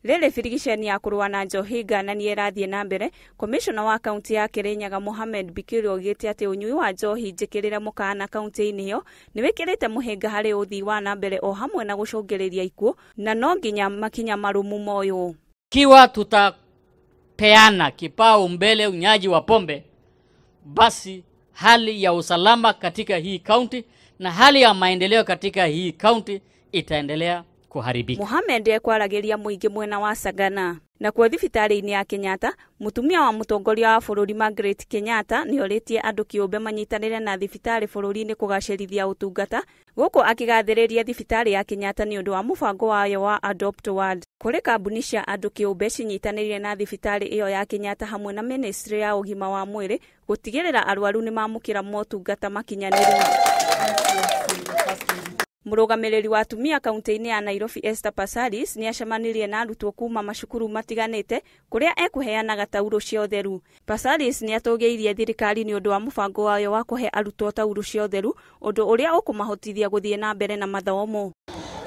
Rĩrĩ birigiceni ya kũrũa na njohi ngananie ĩrathiĩ na mbere, komishona wa kaunti ya Kirinyaga Mohamed Bikiri oigĩte atĩ ũnyui wa njohi njĩkĩrĩre mũkana kaunti-inĩ ĩyo nĩ wĩkĩrĩte mũhĩnga harĩ ũthii wa na mbere o hamwe na gũcũngĩrĩria ikuũ, na no nginya makinya marũmu moywo. Kiwa tutapeana kipao mbele unywaji wa pombe, basi hali ya usalama katika hii kaunti na hali ya maendeleo katika hii kaunti itaendelea kuharibika. Mohamed ekwaragĩria mũingĩ mwena wa Sagana. Nakuo thibitarĩ-inĩ ya Kenyatta, mũtumia wa mũtongoria wa bũrũri Margaret Kenyatta nĩorĩtie andũ kĩũmbe manyitanĩre na thibitarĩ bũrũri-inĩ kũgacĩrithia ũtungata, gũkũ akĩgathĩrĩria thibitarĩ ya Kenyatta nĩ ũndũ wa mũbango wayo wa Adopt Ward. Kũrĩ kambuni cia andũ kĩũmbe cinyitanĩire na thibitarĩ ĩyo ya Kenyatta hamwe na ministry ya ũgima wa mwĩrĩ gũtigĩrĩra arwaru nĩmamũkĩra motungata makinyanĩru. Mũrũgamĩrĩri wa atumia kaunti-inĩ ya Nairobi Esther Passaris nĩacemanirie na arutwo kuma macukuru matiganĩte kũrĩa ekũheanaga taurũ cia ũtheru. Passaris nĩatũgĩirie thirikari nĩ ũndũ wa mũbango wayo wa kũhe arutwo taurũ cia ũtheru, ũndũ ũrĩa ũkũmahotithia gũthiĩ na mbere na mathomo.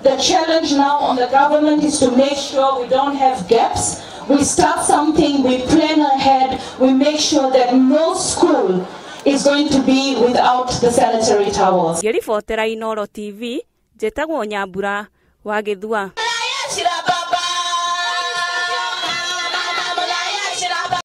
The challenge now on the government is to make sure we don't have gaps. We start something, we plan ahead, we make sure that no school is going to be without the sanitary towels. Ngĩribotera Inooro TV, njĩtagwo Nyambura wa Gĩthua.